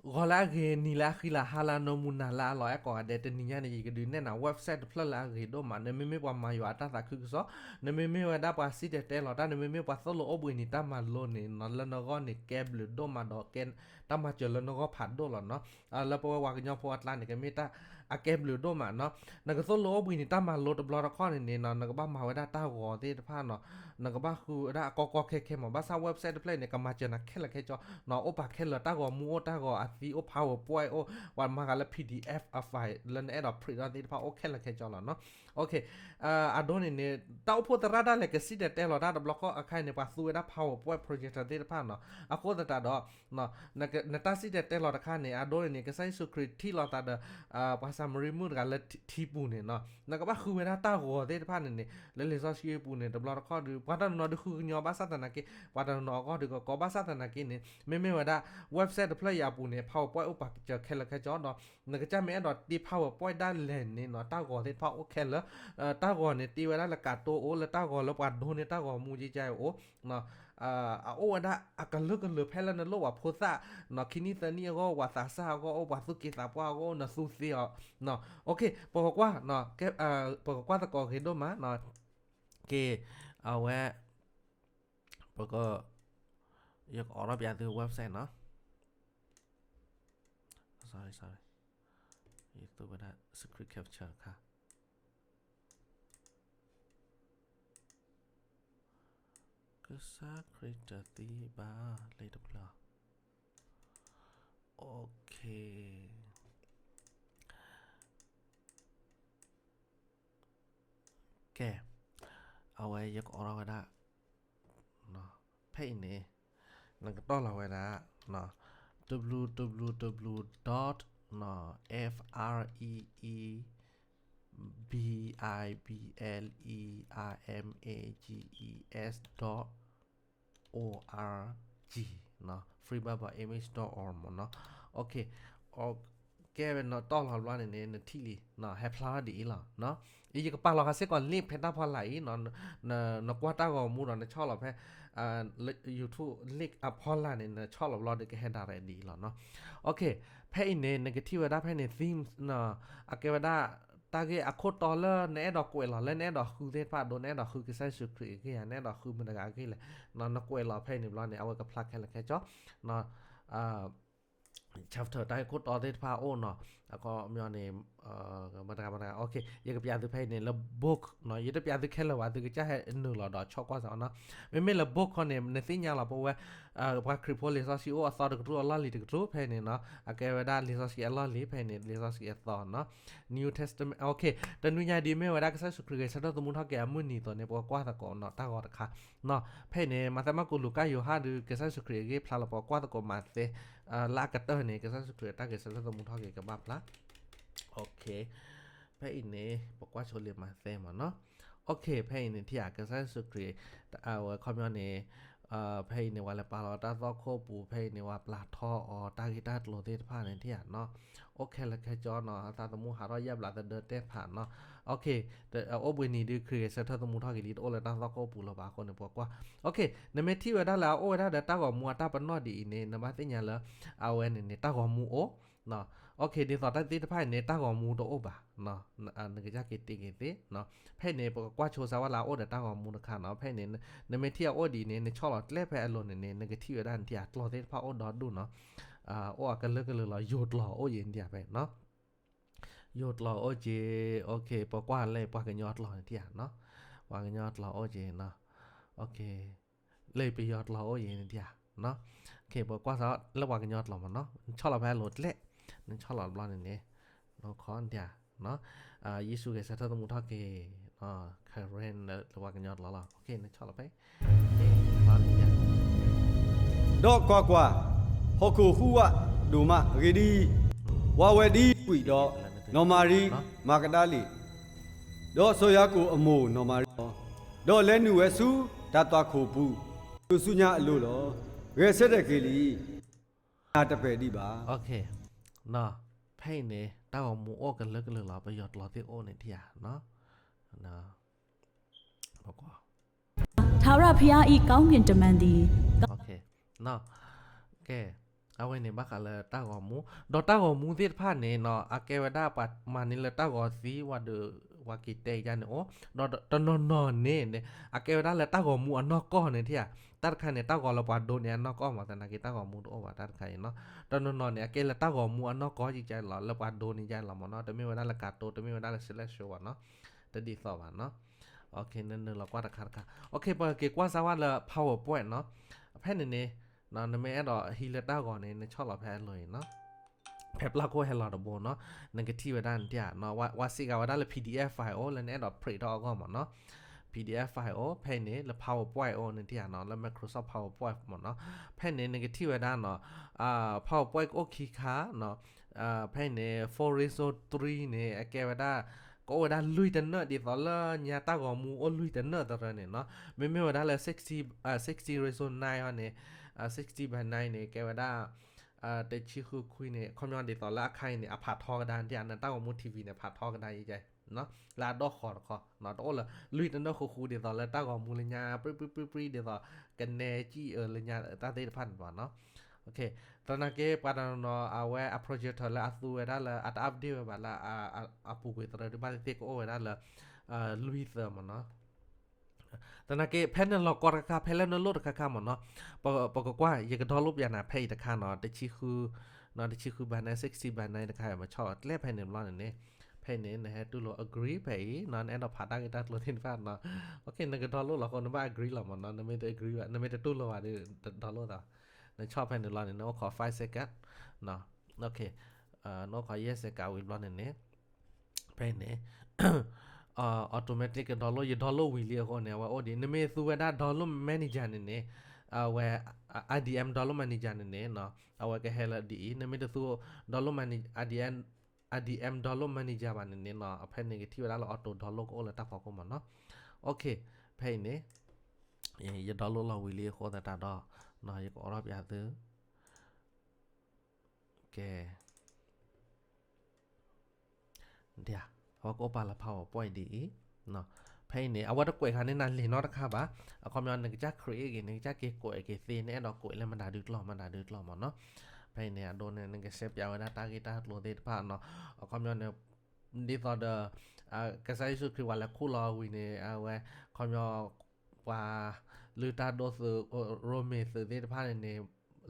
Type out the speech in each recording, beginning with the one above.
ဂီၤလၢအဂ့ၤ, နံၤလၢအဃံလၤ, ဟါလၢအနၢမူ, နၤလၢအလီၤအဲၣ်ကိးဂၤဒဲး, တနံၤညါန့ၣ် ယကဒုးနဲၣ်နၤ website တဖျၢၣ်လၢအဂ့ၤဒိၣ်မး, နမ့မ့ၢ်ပှၤမၤယွၤအတၢ်သးခုကစီၣ်, နမ့မ့ၢ်ဝဲဒၣ်ပှၤစံၣ်တဲၤတဲလီၤတၢ်, နမ့မ့ၢ်ပှၤသိၣ်လိအိၣ်ဘှံးနံၤတၢ်မၤလိန့ၣ်နီၤ, လၢနဂီၢ်န့ၣ် ကဲဘျုးဒိၣ်မးဒီး ကဲတၢ်မၤစၢၤလၢနဂီၢ်ဖးဒိၣ်လီၤနီၤ. လၢပဝဲပှၤကညီဖိအကျါန့ၣ် ကမ့ၢ်တၢ်အကဲဘျုးဒိၣ်မးနီၤ. နကသိၣ်လိအိၣ်ဘှံးနံၤတၢ်မၤလိတဘျီတခီၣ်န့ၣ်န့ၣ်နီၤ, နကဘၣ်မၤဝဲဒၣ်တၢ်ဂီၤသ့ၣ်တဖၣ်နီၤ, နကဘၣ်ဃုဝဲဒၣ်အကီကီခဲခဲမး, ဘၣ်ဆၣ် website တဖျၢၣ်န့ၣ် ကမၤစၢၤနၤခဲလၢာ်ခဲဆ့နီၤ, အိၣ်ပာ်ခဲလၢာ်, တၢ်ဂီၤမူအိၣ်, တၢ်ဂီၤအသံအိၣ်, PowerPoint အိၣ်, ပှၤမၤဃာ်လၢ PDF file လၢနအဲၣ်ဒိး print အီၤသ့ၣ်တဖၣ်အိၣ်ခဲလၢာ်ခဲဆ့လီၤနီၤ. အဒိန့ၣ်န့ၣ် တၢ်အိၣ်ဖှိၣ်သရၣ်ဒၣ်လဲာ် ကစံၣ်တဲၤတဲလီၤတၢ်တဘျီခီၣ်အခါန့ၣ် ပှၤသူဝဲဒၣ် PowerPoint projector သ့ၣ်တဖၣ်နီၤ. အဃိသတးဒီး နတၢ်စံၣ်တဲၤတဲလီၤတခါန့ၣ် အဒိန့ၣ်န့ၣ် ကစၢ်ယ့ၣ်ၡူးခရံာ်ထံၣ်လိာ်သးဒီး ပှၤစၤမရံမုၣ်တဂၤလၢထံပူၤန့ၣ်နီၤ, နကဘၣ်ဃုဝဲဒၣ်တၢ်ဂီၤသ့ၣ်တဖၣ်န့ၣ်န့ၣ် လၢလံာ်စီဆှံအပူၤန့ၣ် တဘျီတခီၣ်ဒီး ပှၤတနီၤနီၤဒုးဃုကညီဘၣ်ဆၣ်သနာ်က့, ပှၤတနီၤနီၤအဂီၢ်ဒုးကကီဘၣ်ဆၣ်သနာ်က့န့ၣ် မ့မ့ၢ်ဝဲဒၣ် website တဖျၢၣ်အံၤအပူၤန့ၣ် PowerPoint အိၣ်ပာ်စၢၤခဲလၢာ်ခဲဆ့ဒီး နကစၢ်မ့ၢ်အဲၣ်ဒိးတ့ PowerPoint ဒၣ်လဲာ်န့ၣ်နီၤ, တၢ်ဂီၤသ့ၣ်တဖၣ်အိၣ်ခဲလၢာ်, တၢ်ဂီၤန့ၣ် တ့ဝဲဒၣ်လၢကးတိအိၣ်, လၢတၢ်ဂီၤလၢပှၤဒိန့ၢ်တၢ်ဂီၤမူကကအိၣ်, အအိၣ်ဝဲဒၣ်အကလုာ်ကလုာ်ဖဲလၢနလိၣ်ပှၤဖိသၣ်နီၤ, ခံနံၣ်သၢနံၣ်အဂီၢ် ပှၤသးစၢ်အဂီၢ်အိၣ်, ပှၤသူၣ်က့သးပှၢ်အဂီၢ်အိၣ်, နသူသ့အီၤ. ပကကွၢ်, ပကကွၢ်သကိးဂ့ၤဒိၣ်မး, က့ၤ, အဝဲ, ပက, ယကအိးထီၣ်ပျးသု website နီၤ. Sorry, sorry, ယသူဝဲဒၣ် screen capture တခါ. ကစၢ်ခရံာ်တသံဘၣ်လံတဖျၢၣ်. Okay. ကဲ, အဝဲယကအိးထီၣ်ဝဲဒၣ်, ဖဲအံၤန့ၣ် နကတီၢ်လီၤဝဲဒၣ်, www dot free bible image dot org, free bible image dot org မ့ၢ်နီၤ. Okay, ကဲဝဲ နတီၢ်လီၤဘျီန့ၣ်န့ၣ် နထံၣ်လံ, ဟဲဖျါထီၣ်ဒ်အံၤလီၤ. ယကပာ်လီၤဃာ်စ့ၢ်ကီး link ဖဲတၢ်ဖီလာ်အံၤ, နကွၢ်တၢ်ဂီၤမူဒီး နဆီၣ်လီၤဖဲ YouTube link အဖီလာ်န့ၣ် နဆီၣ်လီၤဘျီဒီး ကဟဲ direct ဒ်အံၤလီၤနီၤ. Okay, ဖဲအံၤန့ၣ် နကထံၣ်ဝဲဒၣ်ဖဲန့ၣ် themes နီၤ, အကဲဝဲဒၣ် တၢ်ဂ့ၢ်အခိၣ်တီလၢနအဲၣ်ဒိးကွဲးလီၤ, လၢနအဲၣ်ဒိးဃုသ့ၣ်တဖၣ်, ဒိ နအဲၣ်ဒိးဃုကစၢ်ယ့ၣ်ၡူးခရံာ်အဂ့ၢ်ဧါ, နအဲၣ်ဒိးဃုမတၤတဂၤအဂ့ၢ်လဲၣ်, နကွဲးလီၤဖဲအံၤန့ၣ်ဘျီန့ၣ် အဝဲကဖျါခဲလၢာ်ခဲဆ့ chapter တၢ်ဂ့ၢ်ခိၣ်တီသ့ၣ်တဖၣ်အိၣ်နီၤ, အခီပညီန့ၣ် မတၤတဂၤမတၤတဂၤ, okay, ယကပျးသုဖဲအံၤန့ၣ် လၢ book နီၤ, ယတပျးသုခဲလၢာ်ဘၣ်, သုကစၢ်ဟဲနုာ်လီၤဒီးဆီၣ်ကွၢ်စ့ၢ်နီၤ. မ့မ့ၢ်လၢ book ခီန့ၣ် နသ့ၣ်ညါလီၤ ပဝဲ ပှၤခရံာ်ဖိလံာ်စီဆှံအိၣ်အသီတကတြူၢ် အလီၢ်လံၤတကတြူၢ် ဖဲန့ၣ်နီၤ, အကဲဝဲဒၣ်လံာ်စီဆှံအလီၢ်လံၤ, ဖဲန့ၣ် လံာ်စီဆှံအသီနီၤ, New Testament, okay, တနွံညါဒ်မ့ၢ်ဝဲဒၣ် ကစၢ်ယ့ၣ်ၡူးခရံာ်ဂဲၤဆၢထၢၣ်သမူထီၣ်က့ၤအမုၢ်နံၤအသိးန့ၣ် ပကကွၢ်သကိးနီၤ တၢ်ဂီၤတခါနီၤ. ဖဲအံၤန့ၣ် မးသဲ မၢ်ကူး လူၤကၣ် ယိၤဟၣ်ဒီး ကစၢ်ယ့ၣ်ၡူးခရံာ်အဂ့ၢ်ဖျါလီၤ, ပကကွၢ်သကိးမးသဲ လၢအကတၢၢ်န့ၣ် ကစၢ်ယ့ၣ်ၡူးခရံာ်အတၢ်ဂဲၤဆၢထၢၣ်သမူထီၣ်က့ၤကဘၣ်ဖျါ. Okay, ဖဲအံၤန့ၣ် ပကွၢ်ဆိလံာ်မးသဲမးနီၤ. Okay, ဖဲအံၤန့ၣ် ထံၣ်ဧါ ကစၢ်ယ့ၣ်ၡူးခရံာ် အဝဲခီပညီန့ၣ် ဖဲအံၤန့ၣ် ပှၤလဲၤပာ်လီၤတၢ်သွၣ်ခိၣ်ပူၤ, ဖဲအံၤန့ၣ် ပှၤပျၢ်ထီအီၤ တၢ်ဂ့ၢ်တၢ်ကျိၤသ့ၣ်တဖၣ်န့ၣ် ထံၣ်ဧါနီၤ. Okay, လၢခဲကၠီနီၤ အသးသမူဟးထီၣ်ယဲၢ်ဘျးသဒၢတဲဖးနီၤ. Okay, အိၣ်ဘှံးနံၤဒုးခရံာ်ဂဲၤဆၢထၢၣ်သမူထီၣ်က့ၤလံ တအိၣ်လၢတၢ်သွၣ်ခိၣ်ပူၤလၢၤဘၣ်အဃိန့ၣ် ပှၤကွၢ်. Okay, နမ့ၢ်ထံၣ်ဝဲဒၣ်လၢအအိၣ်ဝဲဒၣ်ဒီးတၢ်ဂီၤမူအတၢ်ပနီၣ်ဒ်အံၤန့ၣ် နဘၣ်သ့ၣ်ညါလၢ အဝဲန့ၣ်န့ၣ် တၢ်ဂီၤမူအိၣ် Okay, ဒ်သိးတၢ်သ့ၣ်တဖၣ်အံၤန့ၣ် တၢ်ဂီၤမူတအိၣ်ဘၣ်. နကစၢ်က့ၤတ့က့ၤသ့. ဖဲန့ၣ် ပကကွၢ်ဆိစါဝဲလၢအအိၣ်ဒီးတၢ်ဂီၤမူတခါနီၤ. ဖဲန့ၣ် နမ့ၢ်ထံၣ်အအိၣ်ဒ်အံၤန့ၣ် နဆီၣ်လီၤကျဲဖဲအလိၤန့ၣ်န့ၣ် နကထံၣ်ဝဲဒၣ်နထံၣ်အကျီၢ်သ့ၣ်တဖၣ်အိၣ်ဒီဒူၣ်နီၤ. အိၣ်အကလုာ်ကလုာ်လီၤ ယိၤကျိာ်အိၣ်က့ၤနထံၣ်ဖဲနီၤ. ယိၤကျိာ်အိၣ်က့ၤ. Okay, ပကွၢ်လၢပှၤကညီကျိာ်န့ၣ်ထံၣ်ဧါနီၤ. ပှၤကညီကျိာ်အိၣ်က့ၤနီၤ. Okay. လၢပယီၤကျိာ်အိၣ်က့ၤနထံၣ်ဧါ. Okay, ပကွၢ်စးလၢပှၤကညီကျိာ်မးနီၤ. နဆီၣ်လီၤဖဲအလိၤကျဲ, နဆီၣ်လီၤတဘျီန့ၣ်န့ၣ် နခီနထံၣ်ဧါ. ယ့ၣ်ၡူးဂဲၤဆၢထၢၣ်သမူထီၣ်က့ၤ Karen လၢပှၤကညီကျိာ်လီၤ. Okay, နဆီၣ်လီၤဖဲ ဒီးကွၢ်ကွၢ်, ဟီၣ်ခိၣ်ဟူးဝးဒိၣ်မးအဂ့ၢ်ဒ်အံၤ, ဝၤဝဲဒ်ကွံာ်ဒီး နီၢ်မၤရံမၤကဒၤလ့ၣ်, ဒီးစီၤယၤကိာ်အမိၢ်နီၢ်မၤရံလီၤ. ဒီးလဲၤနုာ်ဝဲဆူတၢ်သွၣ်ခိၣ်ပူၤ, တုၤဆူညါအလိၤလီၤ. ဂဲၤဆၢထၢၣ်က့ၤလံ, နၢ်တပၢၢ်ဒံးဘၣ်. ဖဲအံၤန့ၣ် တၢ်ဂီၤမူအိၣ်ကလုာ်ကလုာ်လီၤ. ပယီၤကျိာ်သ့ၣ်အိၣ်န့ၣ်ထံၣ်ဧါ. ပကွၢ် ထာဝရဘုရား၏ ကောင်းကင်တမန်သည် က ကဲ, အဝဲန့ၣ်ဘၣ်ဃးလၢတၢ်ဂီၤမူ, ဒီးတၢ်ဂီၤမူသ့ၣ်တဖၣ်န့ၣ်နီၤ အကဲဝဲဒၣ်ပှၤမၤန့ၢ်လၢတၢ်ဂီၤသံဝဲဒီး ပှၤက့ၤတဲယါန့ၣ်အိၣ်, ဒီးတနီၤနီၤန့ၣ် အကဲဝဲဒၣ်လၢတၢ်ဂီၤမူအနီၢ်ကီၢ်န့ၣ်ထံၣ်ဧါ, တၢ်တခါန့ၣ် တၢ်ဂီၤလၢပှၤဒိန့ၢ်အနီၢ်ကီၢ်မး သနာ်က့တၢ်ဂီၤမူတအိၣ်ဘၣ်တၢ်တခါအံၤနီၤ, တနီၤနီၤန့ၣ် အကဲလၢတၢ်ဂီၤမူအနီၢ်ကီၢ်ယကလီၤ လၢပှၤဒိန့ၢ်ယလီၤမးနီၤ, တမ့ၢ်ဝဲဒၣ်လၢကၤတိ တမ့ၢ်ဝဲဒၣ်လၢ slideshow ဘၣ်နီၤ, တဒ်သိးဘၣ်နီၤ. နနုာ်လီၤကွၢ်တခါတခါ, ပကက့ၤကွၢ်စၢ်ဝဲလၢ PowerPoint နီၤ, ဖဲန့ၣ်န့ၣ် နမ့ၢ်အဲၣ်ဒိးဟံးလၢတၢ်ဂီၤန့ၣ် နဆီၣ်လီၤဖဲအလိၤအံၤနီၤ, ဖဲပျၢ်ခိၣ်ဟဲလီၤတဘိနီၤ, နကထံၣ်ဝဲဒၣ်န့ၣ်ဧါ, ဝဲစ့ၢ်ကီးဝဲဒၣ်လၢ PDF file အိၣ် လၢနအဲၣ်ဒိး print ထီၣ်အဂီၢ်မးနီၤ, PDF file အိၣ် ဖဲအံၤန့ၣ် လၢ PowerPoint အိၣ်န့ၣ်ဧါနီၤ, လၢ Microsoft PowerPoint မးနီၤ, ဖဲန့ၣ် နကထံၣ်ဝဲဒၣ်နီၤ, PowerPoint ကအိၣ်ခံခါနီၤ, ဖဲအံၤန့ၣ် four ratio three န့ၣ် အကဲဝဲဒၣ် ကအိၣ်ဝဲဒၣ်လွံၢ်တနၢၣ် ဒ်သိးလၢညါတၢ်ဂီၤမူအိၣ်လွံၢ်တနၢၣ်သရၢန့ၣ်နီၤ, မ့မ့ၢ်ဝဲဒၣ်လၢ sixty ratio nine အီၤန့ၣ်, sixty by nine န့ၣ် ကဲဝဲဒၣ် တဆံဃုခွံန့ၣ် ခီပညီဒ်သိးလၢအခါအံၤန့ၣ် အဖးထီကဒါ နတၢ်ဂီၤမူ TV န့ၣ် ဖးထီကဒါယဲ လၢအဒီၣ်ဃီတခီ, တအိၣ်လၢ လွံၢ်တနၢၣ်ဃုဃုဒ်သိးလၢတၢ်ဂီၤမူလၢညါ ပြံပြံပြံပြံ ဒ်သိး ကနဲကံၣ်အၢလၢညါတၢ်သ့ၣ်တဖၣ်န့ၣ်ဘၣ်နီၤ. သနာ်က့ ပှၤတနီၤနီၤ အဝဲအ projector လၢအသူဝဲဒၣ်လၢ အတ update ဝဲဘၣ်လၢ အပူၤကွံာ်သရၢဒုးဘၣ်သ့ၣ်သ့ၣ် ကအိၣ်ဝဲဒၣ်လၢ လွံၢ်သၢမးနီၤ. သနာ်က့ ဖဲနလီၤကီတခါခါ ဖဲလၢနလိၣ်တခါခါမးနီၤ, ပကကွၢ် ယက download ပျးနၤဖဲအံၤတခါနီၤ, တဆံဃု, တဆံဃု by nine, sixty by nine တခါ မဆီၣ်လီၤကျဲဖဲန့ၣ်ဘျီန့ၣ်န့ၣ်, ဖဲအံၤန့ၣ် နဟဲတူၢ်လိာ် agree ဖဲအံၤနီၤ, နအဲၣ်ဒိးဖးတၢ်ဂ့ၢ်တၢ်ကျိၤသ့ၣ်တဖၣ်နီၤ, နက download လီၤဃိ နဘၣ် agree လီၤမးနီၤ, နမ့ၢ်တ agree ဘၣ် နမ့ၢ်တတူၢ်လိာ်ဘၣ်ဒီး တ download သး, နဆီၣ်ဖဲန့ၣ်လီၤန့ၣ် နအိၣ်ခိး five second, နအိၣ်ခိး ယဲၢ် second ဝံၤဘျီန့ၣ်န့ၣ် ဖဲအံၤန့ၣ် automatic က download, ယ download ဝံၤလံအဃိန့ၣ် အဝဲအိၣ်ဒံး, နမ့ၢ်သူဝဲဒၣ် download manager န့ၣ်န့ၣ်, အဝဲ IDM download manager န့ၣ်န့ၣ်, အဝဲကဟဲလၢဒ်အံၤ, နမ့ၢ်တသူ download mana- IDM, IDM download manager ဘၣ်န့ၣ်န့ၣ်နီၤ, ဖဲန့ၣ်ကထံၣ်ဝဲဒၣ်လၢ auto download ကအိၣ်လၢတၢ်ဖီခိၣ်မးနီၤ. OK, ဖဲအံၤန့ၣ် ယ download လီၤဝံၤလံအဃိသတးဒီး ယကအိးထီၣ်ပျးသု ကဲ ဒ် အဝဲကအိၣ်ပာ်လၢ PowerPoint ဒ်အံၤ, ဖဲအံၤန့ၣ် အဝဲတကွဲးဃာ်န့ၢ်နၤလံာ်နီတခါဘၣ်, အခီပညီ နကစၢ် create က့ၤ နကစၢ်က့ၤကွဲးက့ၤသ့ နအဲၣ်ဒိးကွဲးလၢမတၤဒုကျီၢ် မတၤဒုကျီၢ်မးနီၤ. ဖဲအံၤန့ၣ် အဒိန့ၣ် နကရှဲပျးဝဲဒၣ်တၢ်ဂ့ၢ်တၢ်ကျိၤသ့ၣ်တဖၣ်နီၤ, အခီပညီန့ၣ် ဒ်သိးဒီး ကစၢ်ယ့ၣ်ၡူးခရံာ်ပှၤလဲၤခူၣ်လီၤဝံၤန့ၣ် အဝဲ အခီပညီ ပှၤလုၢ်တၢ်ဒိၣ်သုး ရိမ့ၤသုးသ့ၣ်တဖၣ်န့ၣ်န့ၣ်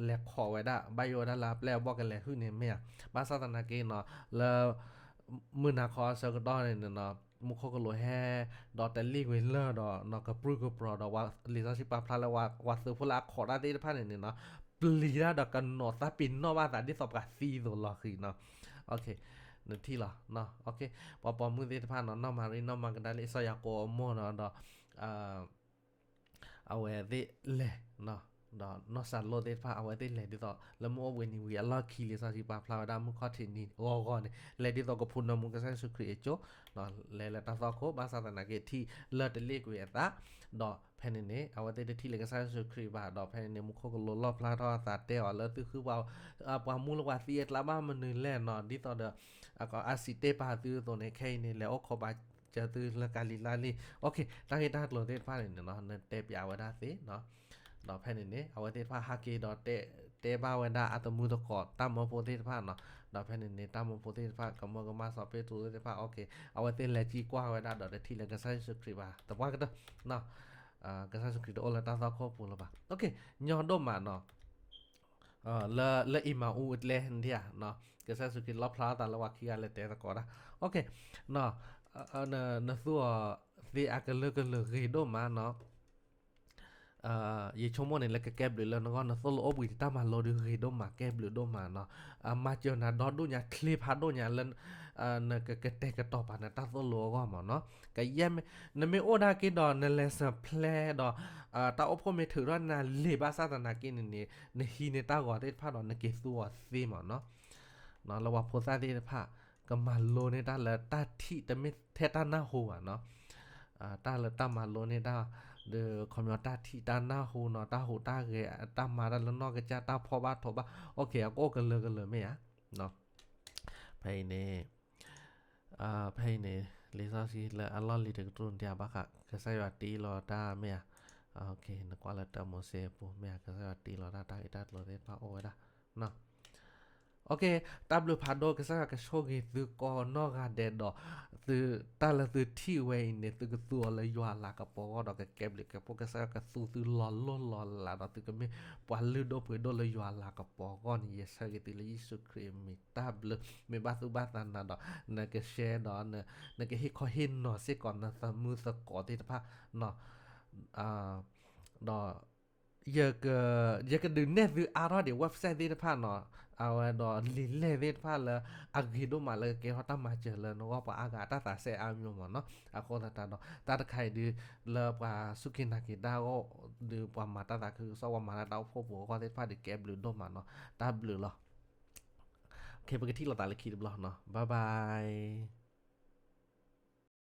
လဲၤခိးဝဲဒၣ် ဘၣ်ယိၣ်ဝဲဒၣ်လၢအပျဲၢ်အဘီၣ်ကလဲၤဟုၣ်န့ၣ်မ့ၢ်ဧါ. ဘၣ်ဆၣ်သနာ်က့နီၤ လၢ မုၢ်နၤခီအဆၢကတီၢ်န့ၣ်န့ၣ်နီၤ မူခိၣ်ကလူးဟဲ ဒီးတလ့ၣ်ကွံာ်လၢၢ်ဒီးနီၤ ကပြုၢ်ကပြီၤဒီး လံာ်စီဆှံပာ်ဖျါလၢ ပှၤသုးဖိလၢအခီးတၢ်သ့ၣ်တဖၣ်န့ၣ်န့ၣ်နီၤ ပျံၤတၢ်ဒီးကနိးသးပ့ၤနီၣ်ဘၣ်သးဒ်သိးပှၤသံအသိးလီၤဃံၤနီၤ. နထံၣ်လီၤ. ပှၤပိာ်မုၣ်သ့ၣ်တဖၣ်နီၤ နီၢ်မၤရံ နီၢ်မၤကဒၤလ့ၣ် စီၤယၤကိာ်အမိၢ်နီၤ ဒီး အဝဲသ့ၣ်လဲၤ ဒီးနီၢ်စၤလိၣ်သ့ၣ်တဖၣ် အဝဲသ့ၣ်လဲၤဒ်သိး လၢမုၢ်အိၣ်ဘှံးနံၤဝံၤအလီၢ်ခံ လံာ်စီဆှံပာ်ဖျါဝဲဒၣ် မုၢ်ခီၣ်ထံးနံၤဂီၤဂီၤန့ၣ် လဲၤဒ်သိးကဖူးနၢမူကစၢ်ယ့ၣ်ၡူးခရံာ်အစိၤ လဲၤလၢတၢ်သွၣ်ခိၣ် ဘၣ်ဆၣ်သနာ်က့ထံၣ်လၢၢ်တလ့ၣ်ကွံာ်အသး ဒီးဖဲန့ၣ်န့ၣ် အဝဲသ့ၣ်တထံၣ်လၢကစၢ်ယ့ၣ်ၡူးခရံာ်ဘၣ် ဒီးဖဲန့ၣ်န့ၣ် မူခိၣ်ကလူးလီၣ်ဖျါထီၣ်အသးတဲအီၤလၢ သုဃုပှၤ ပှၤမူလၢပှၤသံအကျါဘၣ်မနုၤလဲၣ်နီၤ ဒ်သိးဒီး အစံးတဲပာ်သုအသိးန့ၣ် ခဲအံၤန့ၣ် လဲၤအိၣ်ခိးဘၣ်စၢၤသုလၢကၤလံၤလါလံ OK တၢ်ဂ့ၢ်တၢ်ကျိၤသ့ၣ်တဖၣ်န့ၣ်န့ၣ်နီၤ နတဲပျးဝဲဒၣ်သ့နီၤ ဒီးဖဲန့ၣ်န့ၣ် အဝဲသ့ၣ်တဖၣ်ဟးက့ၤဒီး တဲဘၣ်ဝဲဒၣ်အသမူသကိးတၢ်မၢဖိသ့ၣ်တဖၣ်နီၤ ဒီးဖဲန့ၣ်န့ၣ် တၢ်မၢဖိသ့ၣ်တဖၣ် ကမၢကမၣ်စီၤပ့းတရူးသ့ၣ်တဖၣ် OK အဝဲသ့ၣ်လဲၤကံကွၢ်ဝဲဒၣ်ဒီးတထံၣ်လၢကစၢ်ယ့ၣ်ၡူးခရံာ်ဘၣ် သပှၢ်ကတၢၢ် ကစၢ်ယ့ၣ်ၡူးခရံာ်တအိၣ်လၢတၢ်သွၣ်ခိၣ်ပူၤလၢၤဘၣ် OK ညီဒိၣ်မးနီၤ လၢ လၢအံၤမၤအူအကျဲဒ်ဧါ ကစၢ်ယ့ၣ်ၡူးခရံာ်လီၣ်ဖျါအသးလၢပှၤခံဂၤလဲၤတဲသကိးတၢ် OK နသူအီၤသ့အကလုာ်ကလုာ်ဂ့ၤဒိၣ်မးနီၤ ယဆိကမိၣ်န့ၣ် လၢကကဲဘျုးလၢနဂီၢ် နသိၣ်လိအိၣ်ဘှံးတၢ်မၤလိဒုးဂ့ၤဒိၣ်မး ကဲဘျုးဒိၣ်မးနီၤ မၤစၢၤနၤဒီဒူၣ်ညါ ချ့ဖးဒိၣ်ညါလၢ နကကတဲာ်ကတီၤပာ်နတၢ်သိၣ်လိအဂီၢ်မးနီၤ ကယဲၢ် နမ့ၢ်အိၣ်ဒၣ်က့ၤဒီး န lesson plan ဒီး တၢ်အိၣ်ဖှိၣ်မ့ၢ်ထုးထီၣ်နၤလံာ်ဘၣ်ဆၣ်သနာ်က့န့ၣ်န့ၣ် နဟံးန့ၢ်တၢ်ဂီၤသ့ၣ်တဖၣ်ဒီး နက့ၤသူအီၤသ့မးနီၤ လၢပှၤဖိသၣ်သ့ၣ်တဖၣ် ကမၤလိန့ၢ်တၢ်လၢတၢ်ထံၣ်တမ့ၢ်ထဲတၢ်နၢ်ဟူဘၣ်နီၤ တၢ်လၢတၢ်မၤလိန့ၢ်တၢ် ဒီးခီပညီတၢ်ထံၣ်တၢ်နၢ်ဟူနီၤ တၢ်ဟူးတၢ်ဂဲၤ တၢ်မၤတၢ်လၢနီၢ်ကစၢ် တၢ်ဖီၣ်ဘၣ်ထိးဘၣ် OK အကအိၣ်ကလုာ်ကလုာ်မ့ၢ်ဧါ ဖဲအံၤန့ၣ် ဖဲအံၤန့ၣ် လံာ်စီဆှံလၢအလီၢ်လံၤတကတြူၢ်န့ၣ် ဘၣ်ဃးကစၢ်ယွၤတ့လီၤတၢ်မ့ၢ်ဧါ နကွၢ်လၢတၢမိၤၡ့အပူၤမ့ၢ်ဧါ ကစၢ်ယွၤတ့လီၤတၢ် တၢ်ဂ့ၢ်တၢ်ကျိၤသ့ၣ်တဖၣ်အိၣ်ဝဲဒၣ်နီၤ တၢ်ဘျုးဖးဒိၣ် ကစၢ်ယွၤကဆိၣ်ဂ့ၤသုကိးနီၢ်ဂၤဒဲးဒီး သုတၢ်လၢသုထံၣ်ဝဲအံၤန့ၣ် သုကသူအီၤလၢယွၤအလၤကပီၤအဂီၢ်ဒီး ကကဲဘျုးကဲဖှိၣ်ကစၢ်ယွၤကသူသုလီၤလိၢ်လီၤလးဒီး သုကမ့ၢ်ပှၤလုၢ်ဒိၣ်ပှ့ၤဒိၣ်လၢယွၤအလၤကပီၤအဂီၢ်န့ၣ် ယဆၢဂ့ၤသုလၢယ့ၣ်ၡူးခရံာ်အမံၤ တၢ်ဘျုး မ့ၢ်ဘၣ်သူၣ်ဘၣ်သးနၤဒီး နက share ဒီး နကဟ့ၣ်ခီဟ့ၣ်နီၤစ့ၢ်ကီးနသမုသကိးသ့ၣ်တဖၣ် ဒီး ယကဒုးနဲၣ်သုအါထီၣ်ဒံး website သ့ၣ်တဖၣ်နီၤ, အဝဲဒီးလံာ်လဲၢ်သ့ၣ်တဖၣ်လၢအဂ့ၤဒိၣ်မးလၢကကဲထီၣ်တၢ်မၤစၢၤလၢနဂီၢ် ပှၤအါဂၤအတၢ်သးစဲအါမးမးနီၤ. အဃိသတးဒီး တၢ်တခါအံၤဒုး လၢပှၤစူၢ်က့ၤနာ်က့ၤတၢ်အဂီၢ်ဒီး ပှၤမၤတၢ်သးခုကစီၣ် ပှၤမၤတၢ်တၢ်အိၣ်ဖှိၣ်ပူၤအဂီၢ်သ့ၣ်တဖၣ်ဒုး ကဲဘျုးဒိၣ်မးနီၤ. တၢ်ဘျုးလီၤ. ပကထံၣ်လိာ်သးလၢခံတဘျီနီၤ. Bye bye.